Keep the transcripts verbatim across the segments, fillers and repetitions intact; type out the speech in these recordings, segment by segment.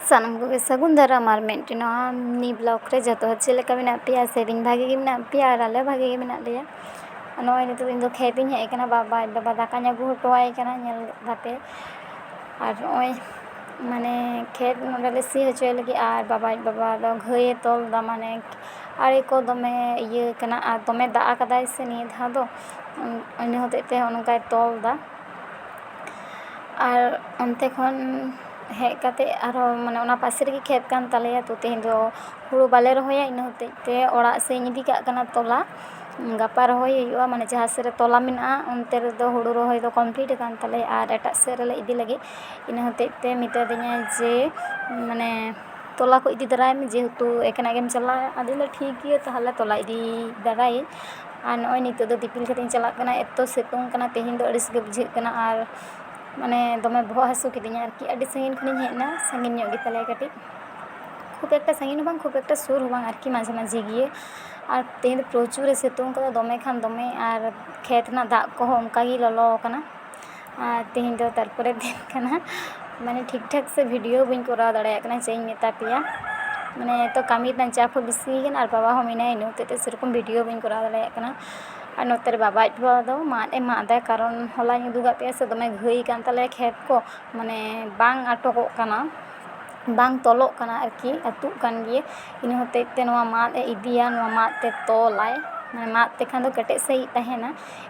ᱥᱟᱱᱟᱢ ᱠᱚᱜᱮ ᱥᱟᱹᱜᱩᱱ ᱫᱟᱨᱟᱢ ᱟᱨ ᱢᱤᱫᱴᱮᱱ ᱱᱚᱣᱟ ᱢᱤᱱᱤ ᱵᱞᱚᱜᱽ ᱨᱮ᱾ ᱡᱚᱛᱚ ᱦᱚᱲ ᱪᱮᱫ ᱞᱮᱠᱟ ᱢᱮᱱᱟᱜ ᱯᱮᱭᱟ? ᱥᱮᱫᱤᱧ ᱵᱷᱟᱜᱮ ᱜᱮ ᱢᱮᱱᱟᱜ ᱯᱮᱭᱟ ᱟᱨ ᱟᱞᱮ ᱵᱷᱟᱜᱮ ᱜᱮ ᱢᱮᱱᱟᱜ ᱞᱮᱭᱟ᱾ ᱱᱚᱜᱼᱚᱭ ᱱᱤᱛᱚᱜ ᱤᱧ ᱫᱚ ᱠᱷᱮᱛ ᱤᱧ ᱦᱮᱡ ᱟᱠᱟᱱᱟ, ᱵᱟᱵᱟ ᱟᱡ ᱵᱟᱵᱟ ᱫᱟᱠᱟᱧ ᱟᱹᱜᱩ ᱦᱚᱴᱚᱣᱟᱭ ᱠᱟᱱᱟ, ᱧᱮᱞ ᱫᱟᱯᱮ᱾ ᱟᱨ ᱱᱚᱜᱼᱚᱭ ᱢᱟᱱᱮ ᱠᱷᱮᱛ ᱱᱚᱸᱰᱮ ᱞᱮ ᱥᱤ ᱦᱚᱪᱚᱭ ᱞᱟᱹᱜᱤᱫ ᱟᱨ ᱵᱟᱵᱟ ᱟᱡ ᱵᱟᱵᱟ ᱫᱚ ᱜᱷᱟᱹᱭᱮ ᱛᱚᱞ ᱫᱟ, ᱢᱟᱱᱮ ᱟᱲᱮ ᱠᱚ ᱫᱚᱢᱮ ᱤᱭᱟᱹ ᱠᱟᱱᱟ ᱟᱨ ᱫᱚᱢᱮ ᱫᱟᱜ ᱟᱠᱟᱫᱟᱭ ᱥᱮ ᱱᱤᱭᱟᱹ ᱫᱷᱟᱣ ᱫᱚ, ᱤᱱᱟᱹ ᱦᱚᱛᱮᱡ ᱛᱮ ᱱᱚᱜᱼᱚ ᱱᱚᱝᱠᱟᱭ ᱛᱚᱞ ᱫᱟ᱾ ᱟᱨ ᱚᱱᱛᱮ ᱠᱷᱚᱱ ᱦᱮᱡ ᱠᱟᱛᱮ ᱟᱨᱦᱚᱸ ᱢᱟᱱᱮ ᱚᱱᱟ ᱯᱟᱥᱮ ᱨᱮᱜᱮ ᱠᱷᱮᱛ ᱠᱟᱱ ᱛᱟᱞᱮᱭᱟ, ᱛᱚ ᱛᱮᱦᱮᱧ ᱫᱚ ᱦᱩᱲᱩ ᱵᱟᱞᱮ ᱨᱚᱦᱚᱭᱟ, ᱤᱱᱟᱹ ᱦᱚᱛᱮᱡ ᱛᱮ ᱚᱲᱟᱜ ᱥᱮᱫ ᱤᱧ ᱤᱫᱤ ᱠᱟᱜ ᱠᱟᱱᱟ ᱛᱚᱞᱟ᱾ ᱜᱟᱯᱟ ᱨᱚᱦᱚᱭ ᱦᱩᱭᱩᱜᱼᱟ, ᱢᱟᱱᱮ ᱡᱟᱦᱟᱸ ᱥᱮᱫ ᱨᱮ ᱛᱚᱞᱟ ᱢᱮᱱᱟᱜᱼᱟ ᱚᱱᱛᱮ ᱨᱮᱫᱚ ᱦᱩᱲᱩ ᱨᱚᱦᱚᱭ ᱫᱚ ᱠᱚᱢᱯᱞᱤᱴ ᱟᱠᱟᱱ ᱛᱟᱞᱮᱭᱟ ᱟᱨ ᱮᱴᱟᱜ ᱥᱮᱫ ᱨᱮᱞᱮ ᱤᱫᱤ ᱞᱟᱹᱜᱤᱫ᱾ ᱤᱱᱟᱹ ᱦᱚᱛᱮᱡ ᱛᱮ ᱢᱮᱛᱟ ᱫᱤᱧᱟᱭ ᱡᱮ ᱢᱟᱱᱮ ᱛᱚᱞᱟ ᱠᱚ ᱤᱫᱤ ᱛᱚᱨᱟᱭ ᱢᱮ, ᱡᱮᱦᱮᱛᱩ ᱮᱠᱮᱱᱟᱜ ᱜᱮᱢ ᱪᱟᱞᱟᱜᱼᱟ᱾ ᱟᱫᱚᱧ ᱞᱟᱹᱭᱫᱟ ᱴᱷᱤᱠ ᱜᱮᱭᱟ, ᱛᱟᱦᱚᱞᱮ ᱛᱚᱞᱟ ᱤᱫᱤ ᱛᱚᱨᱟᱭᱟᱹᱧ᱾ ᱟᱨ ᱱᱚᱜᱼᱚᱭ ᱱᱤᱛᱚᱜ ᱫᱚ ᱫᱤᱯᱤᱞ ᱠᱟᱛᱮᱧ ᱪᱟᱞᱟᱜ ᱠᱟᱱᱟ, ᱮᱛᱚ ᱥᱤᱛᱩᱝ ᱠᱟᱱᱟ ᱛᱮᱦᱮᱧ ᱫᱚ ᱟᱹᱲᱤᱥ ᱜᱮ ᱵᱩᱡᱷᱟᱹᱜ ᱠᱟᱱᱟ᱾ ᱟᱨ ᱢᱟᱱᱮ ᱫᱚᱢᱮ ᱵᱚᱦᱚᱜ ᱦᱟᱹᱥᱩ ᱠᱤᱫᱤᱧᱟ ᱟᱨᱠᱤ, ᱟᱹᱰᱤ ᱥᱟᱺᱜᱤᱧ ᱠᱷᱚᱱᱤᱧ ᱦᱮᱡ ᱮᱱᱟ, ᱥᱟᱺᱜᱤᱧ ᱧᱚᱜ ᱜᱮᱛᱟᱞᱮᱭᱟ ᱠᱟᱹᱴᱤᱡ, ᱠᱷᱩᱵ ᱮᱠᱴᱟ ᱥᱟᱺᱜᱤᱧ ᱦᱚᱸ ᱵᱟᱝ, ᱠᱷᱩᱵ ᱮᱠᱴᱟ ᱥᱩᱨ ᱦᱚᱸ ᱵᱟᱝ ᱟᱨᱠᱤ, ᱢᱟᱡᱷᱮ ᱢᱟᱡᱷᱮ ᱜᱮ᱾ ᱟᱨ ᱛᱮᱦᱮᱧ ᱫᱚ ᱯᱨᱚᱪᱩᱨ ᱮ ᱥᱤᱛᱩᱝ ᱠᱟᱫᱟ, ᱫᱚᱢᱮ ᱠᱷᱟᱱ ᱫᱚᱢᱮ, ᱟᱨ ᱠᱷᱮᱛ ᱨᱮᱱᱟᱜ ᱫᱟᱜ ᱠᱚᱦᱚᱸ ᱚᱱᱠᱟ ᱜᱮ ᱞᱚᱞᱚ ᱟᱠᱟᱱᱟ᱾ ᱟᱨ ᱛᱮᱦᱮᱧ ᱫᱚ ᱛᱟᱨᱯᱚᱨᱮ ᱫᱤᱱ ᱠᱟᱱᱟ, ᱢᱟᱱᱮ ᱴᱷᱤᱠ ᱴᱷᱟᱠ ᱥᱮ ᱵᱷᱤᱰᱤᱭᱳ ᱵᱟᱹᱧ ᱠᱚᱨᱟᱣ ᱫᱟᱲᱮᱭᱟᱜ ᱠᱟᱱᱟ, ᱪᱮᱫ ᱤᱧ ᱢᱮᱛᱟ ᱯᱮᱭᱟ᱾ ᱢᱟᱱᱮ ᱛᱚ ᱠᱟᱹᱢᱤ ᱨᱮᱱᱟᱜ ᱪᱟᱯ ᱦᱚᱸ ᱵᱮᱥᱤ ᱠᱟᱱᱟ ᱟᱨ ᱵᱟᱵᱟ ᱦᱚᱸ ᱢᱮᱱᱟᱭᱟ, ᱤᱱᱟᱹ ᱦᱚᱛᱮᱡ ᱛᱮ ᱥᱮᱨᱚᱠᱚᱢ ᱵᱷᱤᱰᱤᱭᱳ ᱵᱟᱹᱧ ᱠᱚᱨᱟᱣ ᱫᱟᱲᱮᱭᱟᱜ ᱠᱟᱱᱟ᱾ ᱟᱨ ᱱᱚᱛᱮ ᱨᱮ ᱵᱟᱵᱟ ᱟᱡ ᱵᱟᱵᱟ ᱫᱚ ᱢᱟᱫ ᱮ ᱢᱟᱜ ᱮᱫᱟ, ᱠᱟᱨᱚᱱ ᱦᱚᱞᱟᱧ ᱩᱫᱩᱜᱟᱜ ᱯᱮᱭᱟ ᱥᱮ, ᱫᱚᱢᱮ ᱜᱷᱟᱹᱭ ᱠᱟᱱ ᱛᱟᱞᱮᱭᱟ ᱠᱷᱮᱛ ᱠᱚ, ᱢᱟᱱᱮ ᱵᱟᱝ ᱟᱴᱚᱠᱚᱜ ᱠᱟᱱᱟ, ᱵᱟᱝ ᱛᱚᱞᱚᱜ ᱠᱟᱱᱟ ᱟᱨᱠᱤ, ᱟᱹᱛᱩᱜ ᱠᱟᱱ ᱜᱮᱭᱟ᱾ ᱤᱱᱟᱹ ᱦᱚᱛᱮᱡ ᱛᱮ ᱱᱚᱣᱟ ᱢᱟᱫ ᱮ ᱤᱫᱤᱭᱟ, ᱱᱚᱣᱟ ᱢᱟᱫ ᱛᱮ ᱛᱚᱞᱟᱭ, ᱢᱟᱱᱮ ᱢᱟᱫ ᱛᱮᱠᱷᱟᱱ ᱫᱚ ᱠᱮᱴᱮᱡ ᱥᱟᱺᱦᱤᱡ ᱛᱟᱦᱮᱱᱟ᱾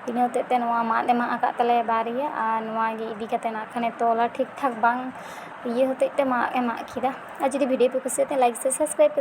ᱤᱱᱟᱹ ᱦᱚᱛᱮᱡ ᱛᱮ ᱱᱚᱣᱟ ᱢᱟᱫ ᱮ ᱢᱟᱜ ᱟᱠᱟᱫ ᱛᱟᱞᱮᱭᱟ ᱵᱟᱨᱭᱟ, ᱟᱨ ᱱᱚᱣᱟ ᱜᱮ ᱤᱫᱤ ᱠᱟᱛᱮ ᱱᱟᱜ ᱠᱷᱟᱱᱮ ᱛᱚᱞᱟ᱾ ᱴᱷᱤᱠ ᱴᱷᱟᱠ ᱵᱟᱝ ᱤᱭᱟᱹ ᱦᱚᱛᱮᱡ ᱛᱮ ᱢᱟᱜ ᱮ ᱢᱟᱜ ᱠᱮᱫᱟ᱾ ᱟᱨ ᱡᱩᱫᱤ ᱵᱷᱤᱰᱤᱭᱳ ᱯᱮ ᱠᱩᱥᱤᱭᱟᱜ ᱛᱮ ᱞᱟᱭᱤᱠ ᱥᱮ ᱥᱟᱵᱥᱠᱨᱟᱭᱤᱵ